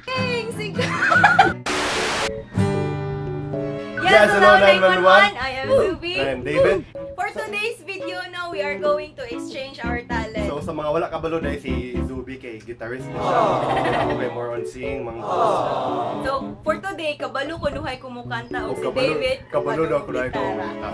Sige. Yes, hello, 911. I am Zuby. And David. For today's video, now we are going to exchange our talent. So sa mga wala kabalo dahil si Zuby kay guitarist na siya. Ako kay more on singing, mga So, for today, kabalo ko nuhay kumukanta o Oh, si kabalo- David. kabalo daw kunuhay gitara. kumukanta.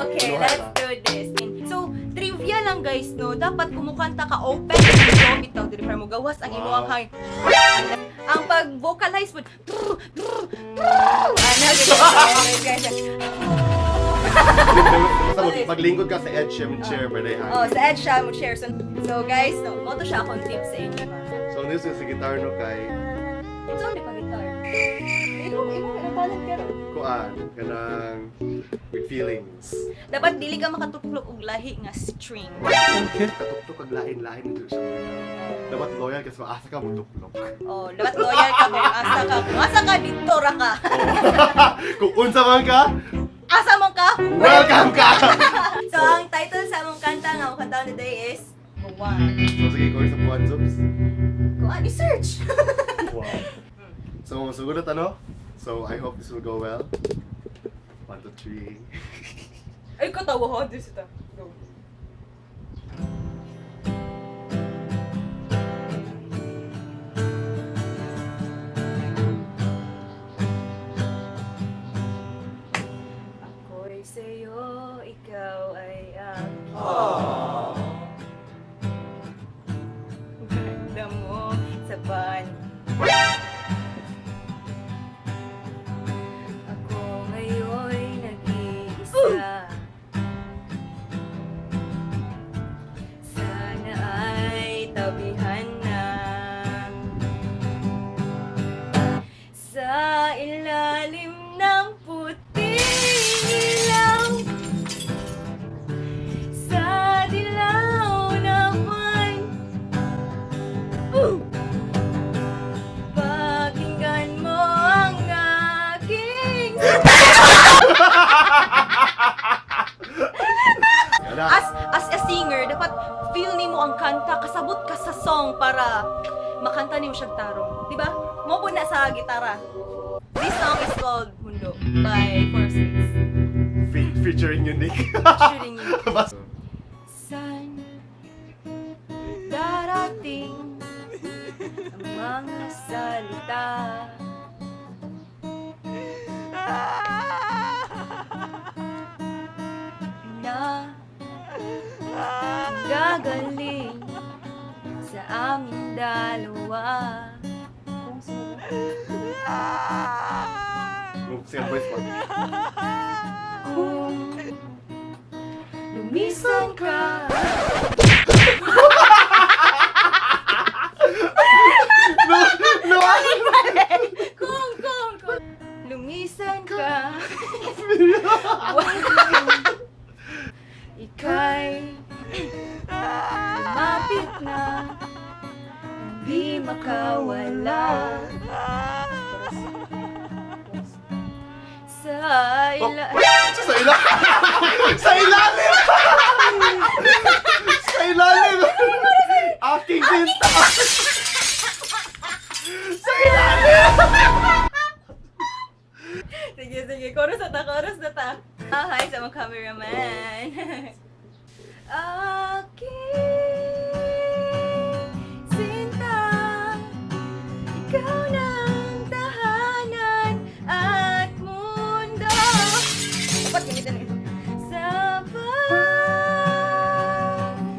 Okay, Kunuhay let's ra. do this. So, trivia lang guys, no? Dapat kumukanta ka open yung bitaw dili para mo gawas ang imong hangin. Ang pag-vocalize mo, ano, guys. Basta maglingkod ka sa Ed Sheeran chair, ba na Oh, sa Ed siya mo share. So guys, no, mo to siya akong tip sa inyo. So this is sa guitar no kay So, di pa guitar. Imo imo ang talent karon. kuan kanang with feelings. Dapat dili ka makatuklok og lahi nga string. Katuklok kag lain-lain nito siya. Dapat loyal kasi maasa ka mo tuklok. Oh, dapat loyal ka kung asa ka. Kung asa ka, dito ra ka. Kung unsa man ka, Asa man ka? welcome ka. So, ang title sa among kanta nga among kanta today is Buwan. So sige, ko sa buwan Zubs. Kung ano, search! Wow. So masugulat ano? So I hope this will go well. 1, 2, 3. Ay, katawa ko. Diyos ito. Go. Ako'y sa'yo, ikaw ay akin. Ganda mo sa ban. Ako ngayon'y nag-iisa. Sana ay tabihan na sa ilalim ng puting ilaw, sa dilaw na buwan. Ooh! Pakinggan mo ang aking Gana. As a singer, dapat feel nimo ang kanta, kasabot ka sa song para makanta nimo siyang tarong, di ba? Mo po na sa gitara. This song is called Mundo by Four States. Featuring Unique. Featuring Unique. Bas- San darating ang mga salita na gagaling sa aming dalawa? Sige, voice mo. Kung lumisan ka. No! Kung lumisan ka, ika'y lumapit na, hindi makawala sa ila Sa ilalim! Sa ilalim! Sa ilalim! Aking sinta! Sa ilalim! Sige, sige. Chorus na ta, chorus na ta. Ah, hi sa mga cameraman. Aking sinta, ikaw na ang tahanan at mundo. Dapat ganito na yun. Sa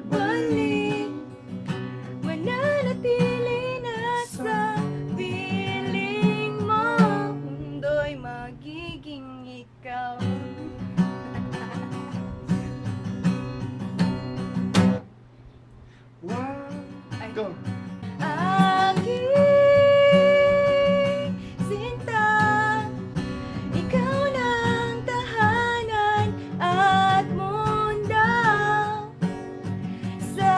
pagbalik, mananatili na sa piling mo. Mundo'y magiging ikaw. One, go! Aking sinta, ikaw na ang tahanan at mundo. Sa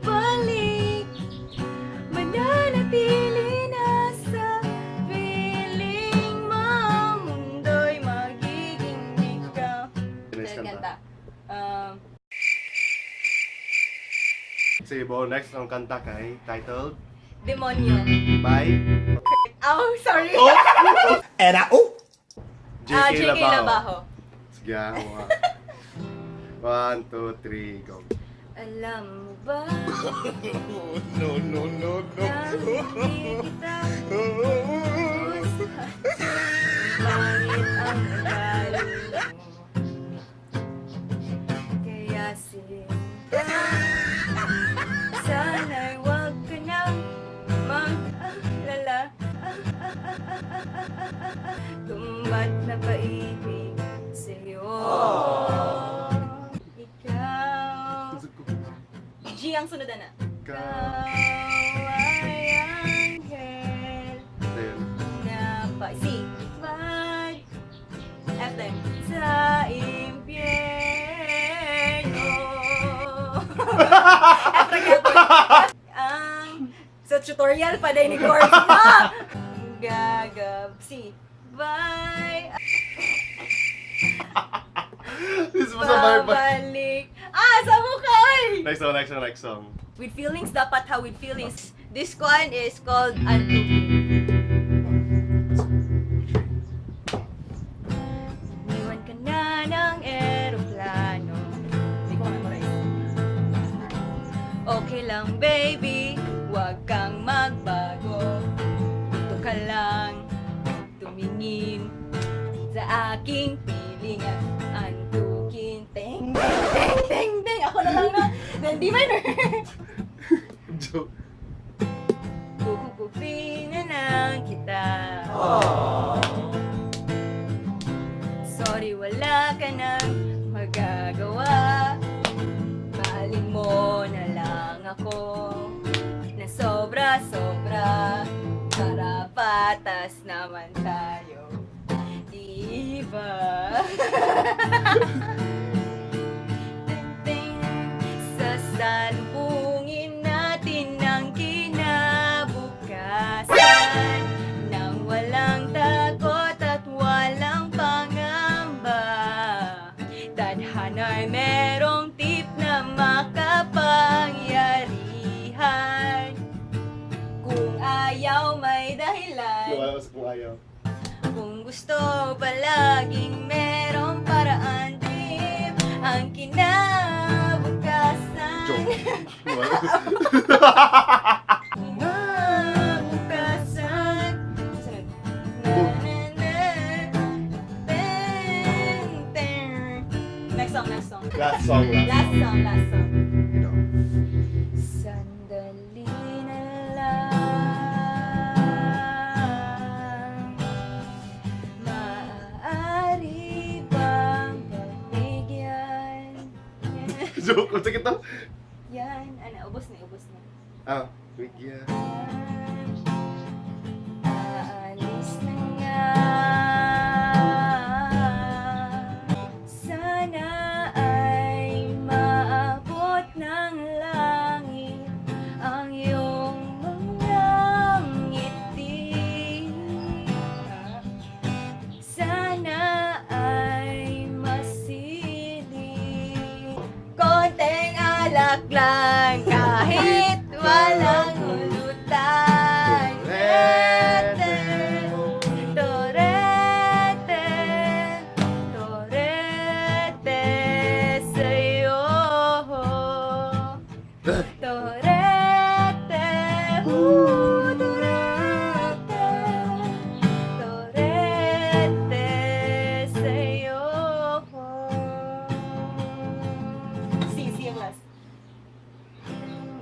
pagbalik, mananatili na sa piling mo. Mundo'y magiging ikaw. Next kanta. Kanta. Sige, bo, next ang kanta kay titled Demonyo. By Oh, sorry. Oh! And I, oh! JK, Ah, JK Labajo. Labajo. Sige, ah, mga. One, two, three, go. Alam mo ba No, no, no, no. na hindi kita gusto? Pangit ang ugali mo. Kaya sinta, sana'y wag ka nang mag-alala. Kung ba't napaibig sa'yo. Ikaw. G ang sunod na. Ka. Ikaw ay anghel Ayun. na pa C. Mag F din. Sa impyerno. F ra gyapon. Ang sa tutorial pa day ni course na. Gagab C. Bye. This was a bye bye. Babalik. Ah, sa mukha oy. Next song, next song, next song. With feelings dapat ha, with feelings. This one is called Antukin. Iniwan ka na ng eroplano. Hindi ko memorize. Okay lang, baby, huwag kang magbago. Dito ka lang, tumingin sa aking piling at antukin. Teng, teng, teng, teng, teng. Ako na lang na. Then D minor. Joke. Kukupin na lang kita. Sorry, wala ka nang magagawa. Mahalin mo na lang ako na sobra-sobra para patas naman tayo. Di ba? Sasalubungin natin ang kinabukasan nang walang takot at walang pangamba. Tadhana'y merong tip na makapangyarihan. Kung ayaw, may dahilan. Lumalabas kung ayaw. Kung gusto palaging merong paraan, dream ang kinabukasan. Joke. Lumalabas. Kinabukasan. Sunod. Na, na, na. Ten, ten. Next song, next song. Last song, last, Last song, last song. You know. Sandali na lang. Maaari bang pagbigyan? Joke. Sige to. Yan. Ano, ubos na, ubos na. Ah, bigyan. Aalis na nga. Sana ay maabot ng langit ang iyong mga ngiti. Sana ay masilip. Konting alak lang kahit walang hulutan. Torete, torete, torete sa'yo. Torete, ooh, torete, torete sa'yo. C, C ang last.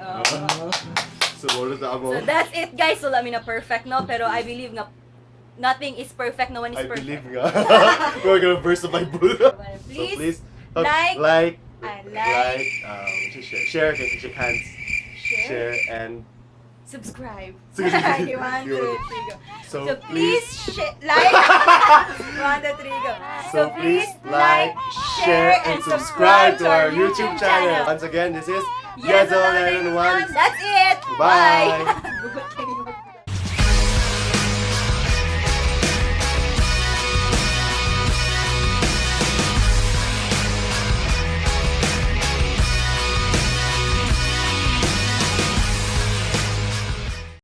Oh. So, wala sa amo. So that's it, guys. So, I na perfect, no? Pero I believe nga nothing is perfect. No one is I perfect. Believe nga. We're gonna burst the Bible. Please, So please, like, like, and like, like, share, share, okay, shake hands, share, share, and subscribe. Sige, sige. Okay, one, two, three, go. So, So please, like. One, two, three, go. So please like, share, and subscribe to our YouTube channel. Once again, this is Yezo 911. That's it. Bye. Bye.